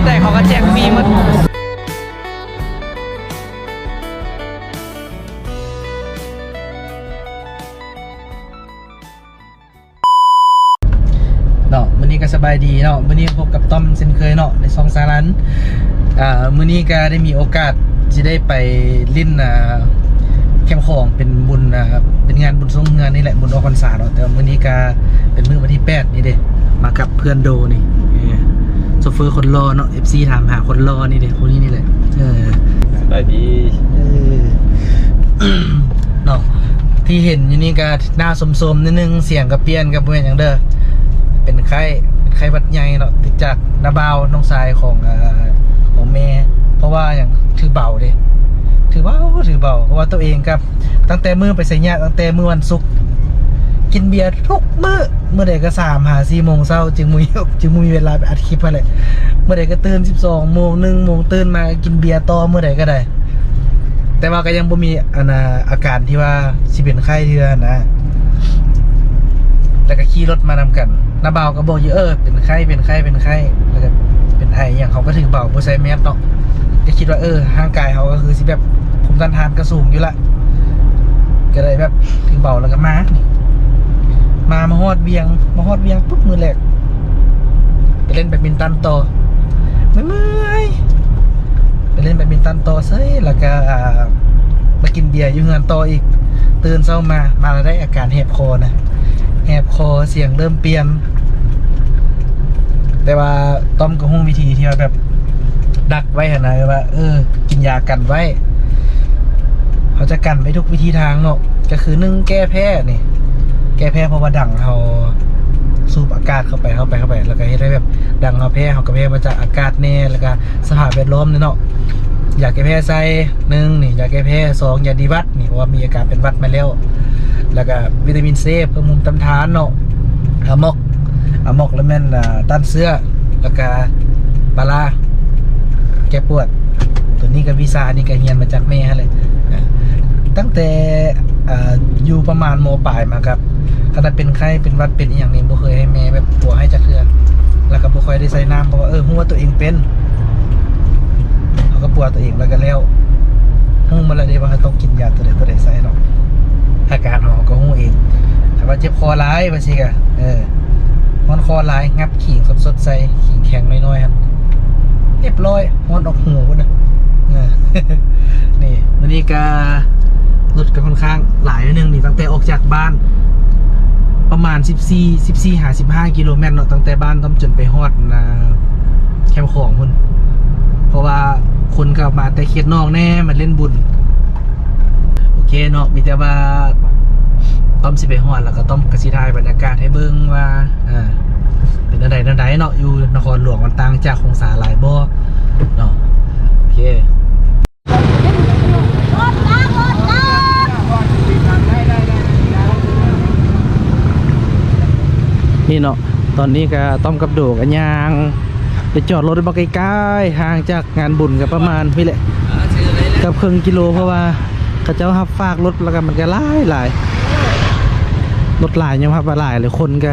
ໃດເຂົາກໍແຈກຟຣີໝົດ. ເນາະ ມື້ນີ້ກໍສະບາຍດີເນາະ ມື້ນີ້ພົບກັບຕ້ອມເຊັ່ນເຄີຍເນາະ ໃນຊ່ອງສາລັນ. ອ່າ ມື້ນີ້ກໍໄດ້ມີໂອກາດຊິໄດ້ໄປຫຼິ້ນ ອ່າ ແຄມຂອງ ເປັນບຸນ ອ່າ ເປັນງານບຸນຊ່ວງເຮືອນນີ້ແຫຼະ ບຸນອອກພັນສາເນາະ. ແຕ່ວ່າມື້ນີ້ກໍເປັນມື້ວັນທີແປດນີ້ເດ້ ມາກັບເພື່ອນໂດນີ້ ເອີ ໂຊເຟີຄົນຫຼໍ່ເນາະ ເອັຟຊີຖາມຫາຄົນຫຼໍ່ນີ້ເດ້ ຜູ້ນີ້ນີ້ແຫຼະ ເອີ ສະບາຍດີ ເອີ ເນາະ ທີ່ເຫັນຢູ່ນີ້ກໍໜ້າໂຊມໆ ໜ້ອຍໜຶ່ງ ສຽງກໍປ່ຽນ ກໍບໍ່ແມ່ນຫຍັງເດີ ເປັນໄຂ້ ເປັນໄຂ້ຫວັດໃຫຍ່ເນາະ ຕິດຈາກນ້າບ່າວ ນ້ອງຊາຍຂອງ ເອີ ຂອງແມ່. ເພາະວ່າຫຍັງ? ຖືເບົາເດ້ ຖືເບົາ ຖືເບົາ ເພາະວ່າໂຕເອງກໍ ຕັ້ງແຕ່ມື້ໄປໄຊຍະ ຕັ້ງແຕ່ມື້ວັນສຸກ ກິນເບຍທຸກມື້ ມື້ໃດກໍສາມຫາສີ່ໂມງເຊົ້າ ຈຶ່ງມີ ຈຶ່ງມີເວລາໄປອັດຄລິບຫັ້ນແຫຼະ. ມື້ໃດກໍຕື່ນສິບສອງໂມງ ໜຶ່ງໂມງ ຕື່ນມາກໍກິນເບຍຕໍ່ ມື້ໃດກໍໄດ້. ແຕ່ວ່າກໍຍັງບໍ່ມີ ອັນນ່າ ອາການທີ່ວ່າຊິເປັນໄຂ້ເທື່ອນະ. ແລ້ວກໍຂີ່ລົດມານຳກັນ ນ້າບ່າວກໍບອກຢູ່ ເອີ ເປັນໄຂ້ ເປັນໄຂ້ ເປັນໄຂ້ ແລ້ວກໍເປັນໄອຫຍັງ ເຮົາກໍຖືເບົາ ບໍ່ໃສ່ແມສເນາະ ກໍຄິດວ່າ ເອີ ຮ່າງກາຍເຮົາກໍຄືຊິແບບ ພູມຕ້ານທານກໍສູງຢູ່ລະ ກໍເລີຍແບບຖືເບົາແລ້ວກໍມານີ້ ມາ ມາຮອດວຽງ ມາຮອດວຽງປຸບ ມື້ແລກໄປຫຼິ້ນແບດມິນຕັນຕໍ່ ເມື່ອຍໆ ໄປຫຼິ້ນແບດມິນຕັນຕໍ່ເສີຍ ແລ້ວກໍ ອ່າ ມາກິນເບຍຢູ່ເຮືອນຕໍ່ອີກ. ຕື່ນເຊົ້າມາ ມາແລ້ວໄດ້ອາການແຫບຄໍນະ ແຫບຄໍ ສຽງເລີ່ມປ່ຽນ ແຕ່ວ່າຕ້ອມກໍຮູ້ວິທີທີ່ວ່າແບບດັກໄວ້ຫັ້ນນະ ວ່າ ເອີ ກິນຢາກັນໄວ້ ເຮົາຈະກັນໄວ້ທຸກວິທີທາງເນາະ ກໍຄືໜຶ່ງ ແກ້ແພ້ນີ້ ແກ້ແພ້ ເພາະວ່າດັງເຮົາສູບອາກາດເຂົ້າໄປ ເຂົ້າໄປ ເຂົ້າໄປ ແລ້ວກໍເຮັດໃຫ້ແບບດັງເຮົາແພ້ ເຮົາກໍແພ້ມາຈາກອາກາດແດ່ ແລ້ວກໍສະພາບແວດລ້ອມແດ່ເນາະ. ຢາແກ້ແພ້ໃສ່ໜຶ່ງນີ້ ຢາແກ້ແພ້ ສອງ ຢາດີຫວັດນີ້ ເພາະວ່າມີອາການເປັນຫວັດມາແລ້ວ ແລ້ວກໍວິຕາມິນເຊ ເພີ່ມພູມຕ້ານທານເນາະ ອາໝອກ ອາໝອກ ແລ້ວແມ່ນ ອ່າ ຕ້ານເຊື້ອ ແລ້ວກະປາລາ ແກ້ປວດ. ໂຕນີ້ກໍວິຊານີ້ກໍຮຽນມາຈາກແມ່ຫັ້ນແຫຼະ ຕັ້ງແຕ່ ອ່າ ຢູ່ປະມານ ມ.ປາຍ ມາກໍ ຄັນວ່າເປັນໄຂ້ເປັນຫວັດເປັນອີ່ຫຍັງນີ້ ບໍ່ເຄີຍໃຫ້ແມ່ແບບປົວໃຫ້ຈັກເທື່ອ ແລ້ວກໍບໍ່ຄ່ອຍໄດ້ໃສ່ນ້ຳ ເພາະວ່າ ເອີ ຮູ້ວ່າໂຕເອງເປັນ ເຮົາກໍປົວໂຕເອງແລ້ວກໍແລ້ວ ຮູ້ໝົດແລ້ວເດ້ວ່າເຮົາຕ້ອງກິນຢາໂຕໃດໂຕໃດໃສ່ເນາະ ອາການເຮົາກໍຮູ້ເອງ. ຖ້າວ່າເຈັບຄໍຫຼາຍວ່າຊີ້ກະ ເອີ ຮ້ອນຄໍຫຼາຍ ງັບຂີງສົດໆໃສ່ ຂີງແຂງນ້ອຍໆຫັ້ນ ຮຽບຮ້ອຍ ຮ້ອນອອກຫູພຸ້ນນະ. ເອີ ນີ້ ມື້ນີ້ກະລົດກະຂ້ອນຂ້າງຫຼາຍໜ້ອຍໜຶ່ງນີ້ ຕັ້ງແຕ່ອອກຈາກບ້ານປະມານສິບສີ່ ສິບສີ່ຫາສິບຫ້າກິໂລແມັດເນາະ ຕັ້ງແຕ່ບ້ານຕ້ອມຈົນໄປຮອດ ອ່າ ແຄມຂອງພຸ້ນ ເພາະວ່າຄົນກໍມາແຕ່ເຂດນອກແດ່ ມາຫຼິ້ນບຸນ. ໂອເຄເນາະ ມີແຕ່ວ່າຕ້ອມຊິໄປຮອດ ແລ້ວກໍຕ້ອມກໍຊິຖ່າຍບັນຍາກາດໃຫ້ເບິ່ງວ່າ ອ່າ ເປັນແນວໃດແນວໃດເນາະ ຢູ່ນະຄອນຫຼວງມັນຕ່າງຈາກຫົງສາຫຼາຍບໍ່ເນາະ. ໂອເຄ ນີ້ເນາະ ຕອນນີ້ກໍຕ້ອມກັບໂດກໍຍ່າງໄປຈອດລົດບັກໄກໆ ຫ່າງຈາກ ງານບຸນກໍປະມານພີ້ແຫຼະ ເກືອບເຄິ່ງກິໂລ ເພາະວ່າເຂົາເຈົ້າຮັບຝາກລົດ ແລ້ວກໍມັນກໍຫຼາຍໆ ລົດຫຼາຍ ຍອມຮັບວ່າຫຼາຍເລີຍ ຄົນກໍ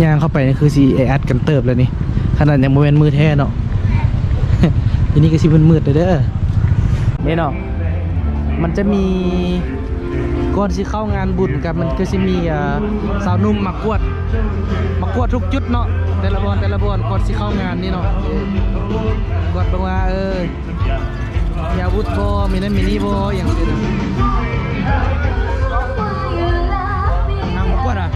ຍ່າງເຂົ້າໄປນີ້ຄືຊິແອອັດກັນເຕີບແລ້ວນີ້ ຂະໜາດຍັງບໍ່ແມ່ນມື້ແທ້ເນາະ. ທີນີ້ກໍຊິມືດໆເດີ ນີ້ເນາະ ມັນຈະມີ ກ່ອນຊິເຂົ້າງານບຸນກໍ ມັນກໍຊິມີ ອ່າ ຊາວໜຸ່ມມາກວດ ມາກວດທຸກຈຸດເນາະ ແຕ່ລະບ່ອນ ແຕ່ລະບ່ອນ ກ່ອນຊິເຂົ້າງານນີ້ເນາະ ກວດເບິ່ງວ່າ ເອີ ມີອາວຸດບໍ່ ມີນັ້ນມີນີ້ບໍ່ ຫຍັງຊີ້ນະ ນາງມາກວດອະ.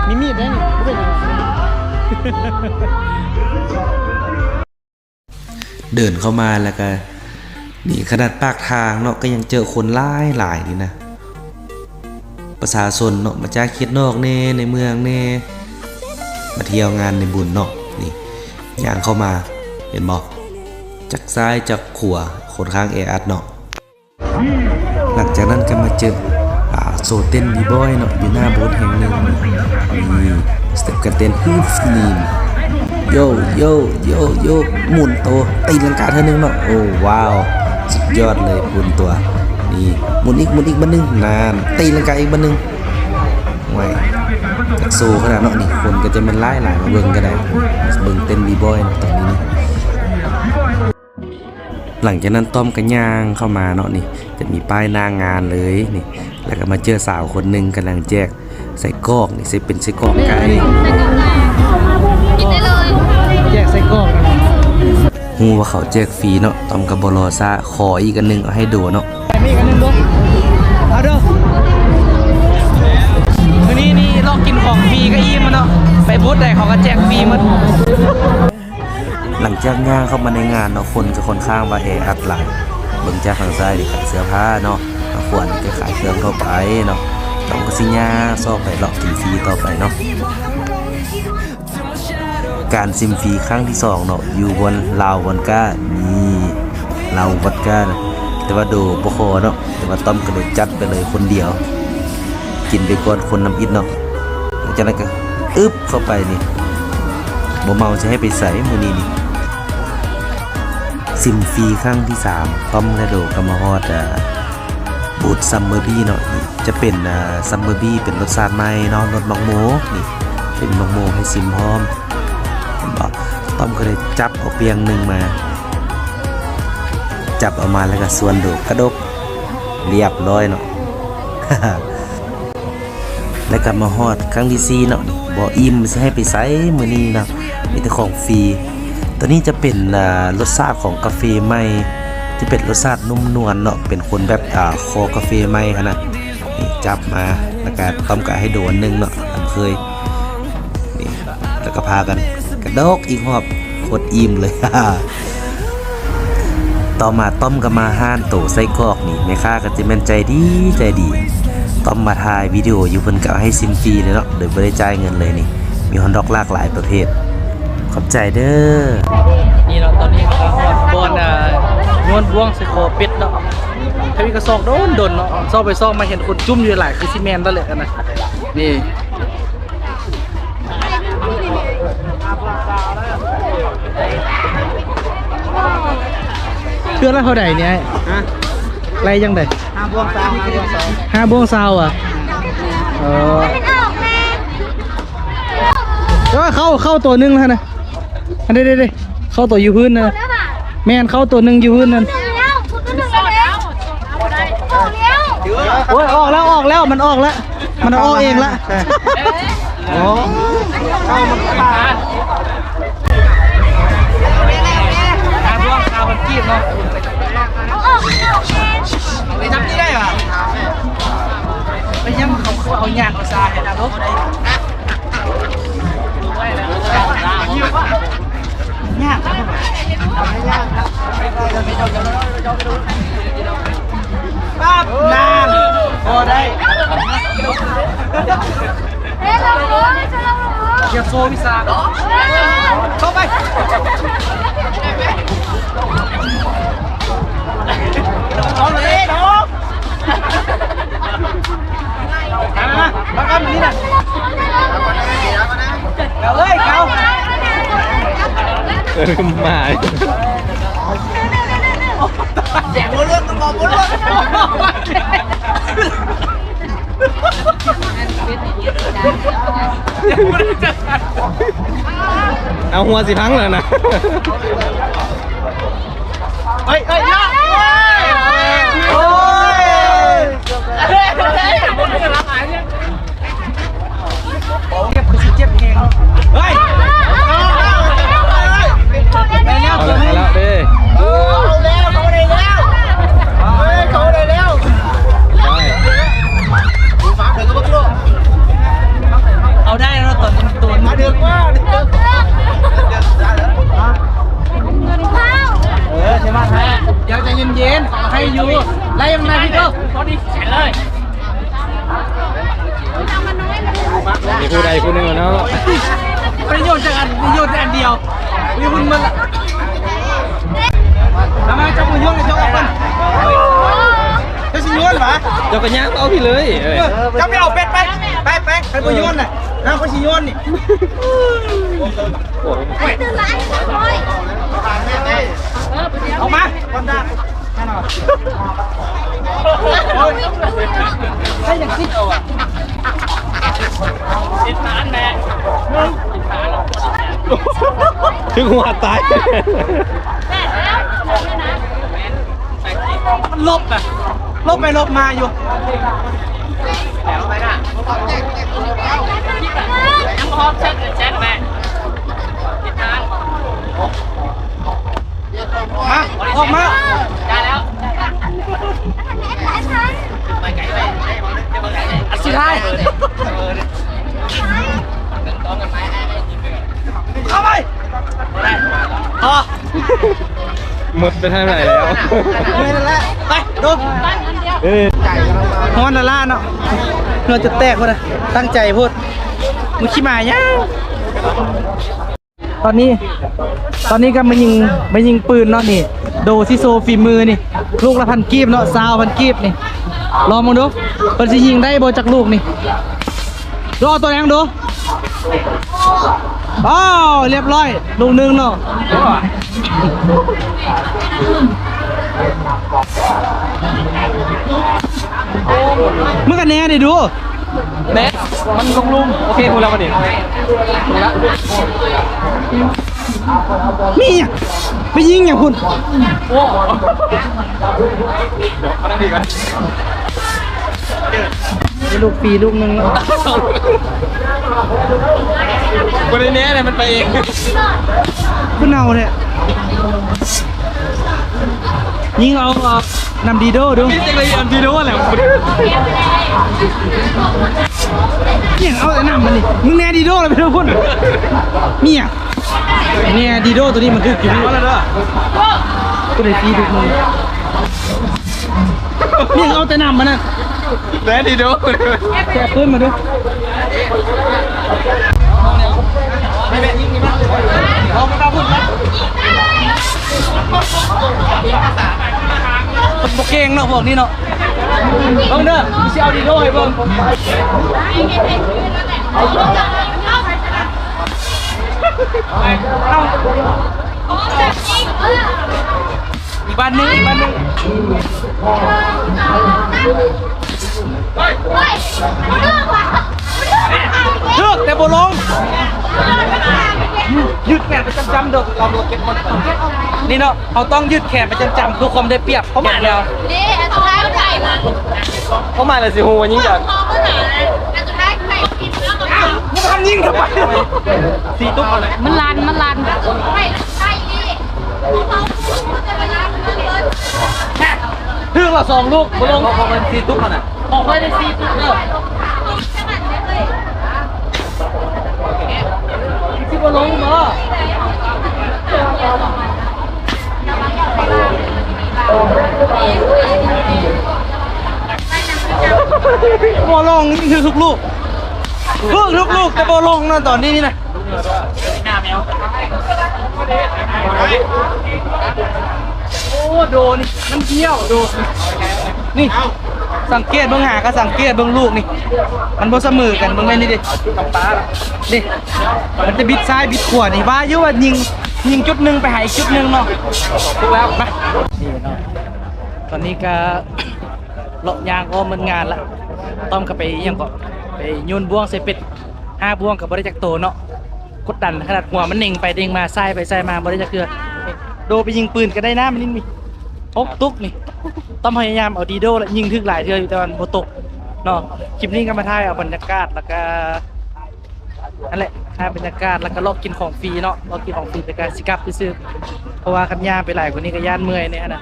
ມີມີດໄດ້ນີ້ ບໍ່ເປັນຫຍັງ. ເດີນເຂົ້າມາແລ້ວກະ ນີ້ຂະໜາດປາກທາງເນາະ ກໍຍັງເຈີຄົນຫຼາຍໆນີ້ນະ ປະຊາຊົນເນາະ ມາຈາກເຂດນອກແດ່ ໃນເມືອງແດ່ ມາທ່ຽວງານໃນບຸນເນາະ. ນີ້ຍ່າງເຂົ້າມາ ເຫັນບໍ່ ຈັກຊ້າຍຈັກຂວາ ຂ້ອນຂ້າງແອອັດເນາະ. ຫຼັງຈາກນັ້ນກໍມາເຈີ ອ່າ ໂຊເຕັ້ນບີບອຍເນາະ ຢູ່ໜ້າບູດແຫ່ງໜຶ່ງ ນີ້ ສະເຕັບການເຕັ້ນ ຮີບ ນີ້ ໂຢ ໂຢ ໂຢ ໂຢ ໝູນໂຕ ຕີລັງກາເທື່ອໜຶ່ງເນາະ. ໂອ້ ວ້າວ ສຸດຍອດເລີຍ ໝູນຕົວ ນີ້ ໝູນອີກ ໝູນອີກບາດໜຶ່ງ ນັ້ນ ຕີລັງກາອີກບາດໜຶ່ງ. ໂອ້ຍ ຈັກໂຊຂະໜາດເນາະນີ້ ຄົນກໍຈະແມ່ນຫຼາຍໆ ມາເບິ່ງກໍໄດ້ ເບິ່ງເຕັ້ນບີບອຍເນາະຕອນນີ້ນີ້. ຫຼັງຈາກນັ້ນຕ້ອມກໍຍ່າງເຂົ້າມາເນາະນີ້ ຈະມີປ້າຍໜ້າງານເລີຍນີ້ ແລ້ວກໍມາເຈີສາວຄົນໜຶ່ງກຳລັງແຈກໄສ້ກອກນີ້ ຊິເປັນໄສ້ກອກໄກ່ ກິນໄດ້ເລີຍ ແຈກໄສ້ກອກນະ. ຮູ້ວ່າເຂົາແຈກຟຣີເນາະ ຕ້ອມກໍບໍ່ລໍຊ້າ ຂໍອີກອັນໜຶ່ງ ເອົາໃຫ້ໂດເນາະ. ມີອີກອັນໜຶ່ງເດີ ເອົາເດີ. ມື້ນີ້ນີ້ລອກກິນຂອງຟຣີກໍອີ່ມແລ້ວເນາະ ໄປບູດໃດເຂົາກໍແຈກຟຣີໝົດ. ຫຼັງຈາກຍ່າງເຂົ້າມາໃນງານເນາະ ຄົນກໍຄ່ອນຂ້າງວ່າແອອັດຫຼາຍ ເບິ່ງຈາກທາງຊ້າຍນີ້ຂາຍເສື້ອຜ້າເນາະ ທາງຂວານີ້ກໍຂາຍເຄື່ອງທົ່ວໄປເນາະ ຕ້ອມກໍຊິຍ່າງຊອກໄປເລາະກິນຟຣີຕໍ່ໄປເນາະ. ການຊິມຟຣີຄັ້ງທີສອງເນາະ ຢູ່ບ່ອນລາວວອດກ້າ ນີ້ ລາວວອດກ້ານະ ແຕ່ວ່າໂດບໍ່ຂໍເນາະ ແຕ່ວ່າຕ້ອມກໍເລີຍຈັດໄປເລີຍຄົນດຽວ ກິນໄປກ່ອນຄົນທຳອິດເນາະ. ຫຼັງຈາກນັ້ນກໍອຶບເຂົ້າໄປນີ້ ບໍ່ເມົາຊິໃຫ້ໄປໃສມື້ນີ້ນີ້. ຊິມຟຣີຄັ້ງທີສາມ ຕ້ອມ ແລະ ໂດກໍມາຮອດ ອາ ບູດ Summer Bee ເນາະ ຈະເປັນ ອາ Summer Bee ເປັນລົດຊາດໃໝ່ເນາະ ລົດໝາກໂມ ນີ້ ເປັນໝາກໂມໃຫ້ຊິມພ້ອມ ເຫັນບໍ່? ຕ້ອມກໍເລີຍຈັບເອົາປ່ຽງໜຶ່ງມາ ຈັບເອົາມາແລ້ວກໍຊວນໂດກະດົກ ລຽບຮ້ອຍເນາະ. ແລ້ວກໍມາຮອດຄັ້ງທີສີ່ເນາະ ບໍ່ອີ່ມຊິໃຫ້ໄປໃສມື້ນີ້ເນາະ ມີແຕ່ຂອງຟຣີ. ຕົວນີ້ຈະເປັນ ອາ ລົດຊາດຂອງກາເຟໃໝ່ ຈະເປັນລົດຊາດນຸ້ມນວນເນາະ ເປັນຄົນແບບ ອາ ຄໍກາເຟໃໝ່ຫັ້ນນະ. ນີ້ຈັບມາ ແລ້ວກໍຕ້ອມກໍໃຫ້ໂດອັນໜຶ່ງເນາະ ຕາມເຄີຍ ນີ້ ແລ້ວກໍພາກັນກະດົກອີກຮອບ ໂຄດອີ່ມເລີຍ. ຕໍ່ມາຕ້ອມກໍມາຮ້ານໂຕໄສ້ກອກນີ້ ແມ່ຄ້າກໍຈະແມ່ນໃຈດີໃຈດີ ຕ້ອມມາຖ່າຍວິດີໂອຢູ່ ເພິ່ນກໍເອົາໃຫ້ຊິມຟຣີເລີຍເນາະ ໂດຍບໍ່ໄດ້ຈ່າຍເງິນເລີຍນີ້ ມີຮອດດອກຫຼາກຫຼາຍປະເພດ ຂອບໃຈເດີ. ນີ້ເນາະ ຕອນນີ້ເຮົາກໍຮອດບ່ອນ ອາ ໂຍນບ່ວງໃສ່ຄໍເປັດເນາະ ທະວີກໍຊອກດົນໆເນາະ ຊອກໄປຊອກມາເຫັນຄົນຈຸ້ມຢູ່ຫຼາຍ ຄືຊິແມ່ນແລ້ວແຫຼະຫັ້ນນະ ນີ້. ເທື່ອລະເທົ່າໃດນີ້ອ້າຍ? ຮະ? ໄລ່ຈັ່ງໃດ? ຫ້າບ່ວງຊາວ ຫ້າບ່ວງຊາວ ຫ້າບ່ວງຊາວຫວາ? ເອີ ເອີ ເຂົ້າ ເຂົ້າໂຕໜຶ່ງແລ້ວຫັ້ນນະ ອັນເດໆໆ ເຂົ້າໂຕຢູ່ພື້ນນະ ແມ່ນ ເຂົ້າໂຕໜຶ່ງຢູ່ພື້ນນັ້ນ. ໂອ້ຍ ອອກແລ້ວ ອອກແລ້ວ ມັນອອກແລ້ວ ມັນອອກເອງລະ. ໂອ້ ເຂົ້າມັນປາດ ຫ້າບ່ວງຊາວພັນກີບເນາະ ໄປຈັບນີ້ໄດ້ຫວາ? ໄປຍັງເຂົາຄືເອົາຍາງເອົາຊາໃຫ້ນະລູກ. ຍາກ ປັບ ນານ ບໍ່ໄດ້ ຢາກໂຊວິຊາ ເຂົ້າໄປ ເອົາເລີຍເນາະ. ມາ ມາກັນນີ້ນະ ເອົາເລີຍເຂົາ ເອີ ມາ ບໍ່ເລືອກ ບໍ່ເລືອກ ເອົາ ຫົວຊິພັງແລ້ວນະ. ເຮີ້ຍ ເຮີ້ຍ ເຮີ້ຍ ໂອ້ຍ ໂອ້ຍ ເຈັບຄືຊິເຈັບແຮງ ເຮີ້ຍ ໄດ້ແລ້ວ ເອົາແລ້ວ ເອົາແລ້ວເດ້ ເອີ ເອົາແລ້ວ ເອົາໄດ້ແລ້ວ ເຮີ້ຍ ເອົາໄດ້ແລ້ວ ໄດ້ ເອົາໄດ້ແລ້ວ ຕອນນີ້ໂຕ ມາເດີກວ່າ ເອີ ໃຊ່ມາ ດຽວໃຈເຢັນໆ ໃຫ້ຢູ່ ໄລ່ມັນມາ ພີ່ໂຕ ພໍດີແຂນເລີຍ ມີຜູ້ໃດຜູ້ໜຶ່ງເນາະ ໄປໂຍນຈັກອັນ ໄປໂຍນແຕ່ອັນດຽວ ມີຫຸ່ນມັນລະ ເອົາມາ ເຈົ້າບໍ່ໂຍນ ເຈົ້າອອກກ່ອນ ເຈົ້າຊິໂຍນຫວາ ເຈົ້າກໍຍ່າງເອົາພີ້ເລີຍ ເອີ ເຈົ້າໄປເອົາເປັດໄປ ໄປ ໄປ ໃຜບໍ່ໂຍນນະ ເອົາ ຂ້ອຍຊິໂຍນນີ້. ອອກມາ ຄວາມດັງ ໃຫ້ຍັງຄິດເອົາອະ ຖືກຫົວຕາຍ ມັນຫຼົບນະ ຫຼົບໄປຫຼົບມາຢູ່. ມາ ອອກມາ ໄດ້ແລ້ວ ອັນສຸດທ້າຍ ເຂົ້າໄປ ພໍ ໝົດໄປທາງໃດແລ້ວ? ແມ່ນແລ້ວ ໄປ ໂດນ ເອີ ຮ້ອນລ້າໆເນາະ ເຫື່ອຈະແຕກພຸ້ນນະ ຕັ້ງໃຈໂພດ ມື້ຂີ້ໝາຍາງ. ຕອນນີ້ ຕອນນີ້ກໍມາຍິງ ມາຍິງປືນເນາະນີ້ ໂດຊິໂຊຝີມືນີ້ ລູກລະພັນກີບເນາະ ຊາວພັນກີບນີ້ ລອງເບິ່ງດູ ເພິ່ນຊິຍິງໄດ້ບໍ່ຈັກລູກນີ້ ໂດ ເອົາຕົວແດງດູ ອ້າວ ລຽບຮ້ອຍ ລູກໜຶ່ງເນາະ ມຶງກໍແນ່ດິດູ. ແມ່ນ ມັນລົງລຸ່ມ ໂອເຄ ຮູ້ແລ້ວບັດນີ້ ຮູ້ແລ້ວ ມີຫຍັງ ໄປຍິງຫຍັງພຸ້ນ ໂອ້ ມາທາງນີ້ກ່ອນ ມີລູກຟຣີລູກໜຶ່ງເນາະ ບໍ່ໄດ້ແນ່ເດ້ ມັນໄປເອງ ຄືເນົ່າແທ້. ຍິງເອົາ ເອົານ້ຳດີໂດດູ ມີແຕ່ນ້ຳດີໂດແຫຼະ ຫຍັງເອົາແຕ່ນ້ຳມັນນີ້ ມຶງແນ່ດີໂດລະໄປເທິງພຸ້ນ ມີຫຍັງແນ່ດີໂດໂຕນີ້ມັນຖືກຢູ່ນີ້ ໂຕໃດຟຣີດູກມື ມີຫຍັງເອົາແຕ່ນ້ຳມັນນະ ແນ່ດີໂດ ແຊບຂຶ້ນມາດູ. ບໍ່ເກັ່ງເນາະພວກນີ້ເນາະ ເບິ່ງເດີ ຊິເອົາດີໂດໃຫ້ເບິ່ງ ເອົາ ອີກບາດໜຶ່ງ ອີກບາດໜຶ່ງ ຖືກແຕ່ບໍ່ລົງ ຍືດແຂນໄປຈ້ຳໆເດີ ລອງເກັບມັນ ນີ້ເນາະ ເຮົາຕ້ອງຍືດແຂນໄປຈ້ຳໆ ເພື່ອຄວາມໄດ້ປຽບ ເຂົ້າມາແລ້ວ ເຂົ້າມາແລ້ວຊິຮູ້ວ່າຍິງກັນ ມັນຍິງເຂົ້າໄປ ສີ່ຕຸກເອົາແຫຼະ ມັນລັ່ນ ມັນລັ່ນ. ຖືກລະສອງລູກ ບໍ່ລົງ ຂອງເພິ່ນສີ່ຕຸກຫັ້ນນະ ຂອງຂ້ອຍໄດ້ສີ່ຕຸກເດີ ຊິບໍ່ລົງບໍ ບໍ່ລົງ ຖືກທຸກລູກ ຖືກທຸກລູກ ແຕ່ບໍ່ລົງນະ ຕອນນີ້ນີ້ນະ. ໂອ້ ໂດນີ້ມັນຫ້ຽວ ໂດນີ້ ສັງເກດເບິ່ງ ຫາກໍສັງເກດເບິ່ງລູກນີ້ ມັນບໍ່ສະເໝີກັນ ເບິ່ງແມ່ນນີ້ເດ້ ນ້ຳປາເດ້ ມັນຈະບິດຊ້າຍບິດຂວານີ້ ວ່າຢູ່ວ່າຍິງ ຍິງຈຸດໜຶ່ງໄປຫາອີກຈຸດໜຶ່ງເນາະ ຖືກແລ້ວ ມາ ນີ້ເນາະ ຕອນນີ້ກໍເລາະຍ່າງອ້ອມເໝິດງານລະ ຕ້ອມກໍໄປຫຍັງເກາະ ໄປໂຍນບ່ວງໃສ່ເປັດ ຫ້າບ່ວງກໍບໍ່ໄດ້ຈັກໂຕເນາະ ກົດດັນຂະໜາດ ຫົວມັນເໜັງໄປເໜັງມາ ສາຍໄປສາຍມາ ບໍ່ໄດ້ຈັກເທື່ອ. ໂດໄປຍິງປືນກໍໄດ້ນະ ມັນນີ້ຫົກຕຸກນີ້ ຕ້ອມພະຍາຍາມເອົາດີໂດ ແລະ ຍິງຖືກຫຼາຍເທື່ອຢູ່ ແຕ່ວ່າມັນບໍ່ຕົກເນາະ. ຄລິບນີ້ກໍມາຖ່າຍເອົາບັນຍາກາດ ແລ້ວກໍ ນັ້ນແຫຼະ ຖ່າຍບັນຍາກາດ ແລ້ວກໍເລາະກິນຂອງຟຣີເນາະ ເລາະກິນຂອງຟຣີ ແຕ່ກໍຊິກັບຊື່ໆ ເພາະວ່າຄັນຍ່າງໄປຫຼາຍກວ່ານີ້ກໍຢ້ານເມື່ອຍແດ່ຫັ້ນນະ.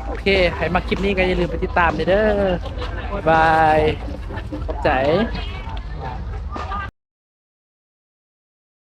ໂອເຄ ໃຜມັກຄລິບນີ້ກໍຢ່າລືມໄປຕິດຕາມແດ່ເດີ ບາຍ ຂອບໃຈ.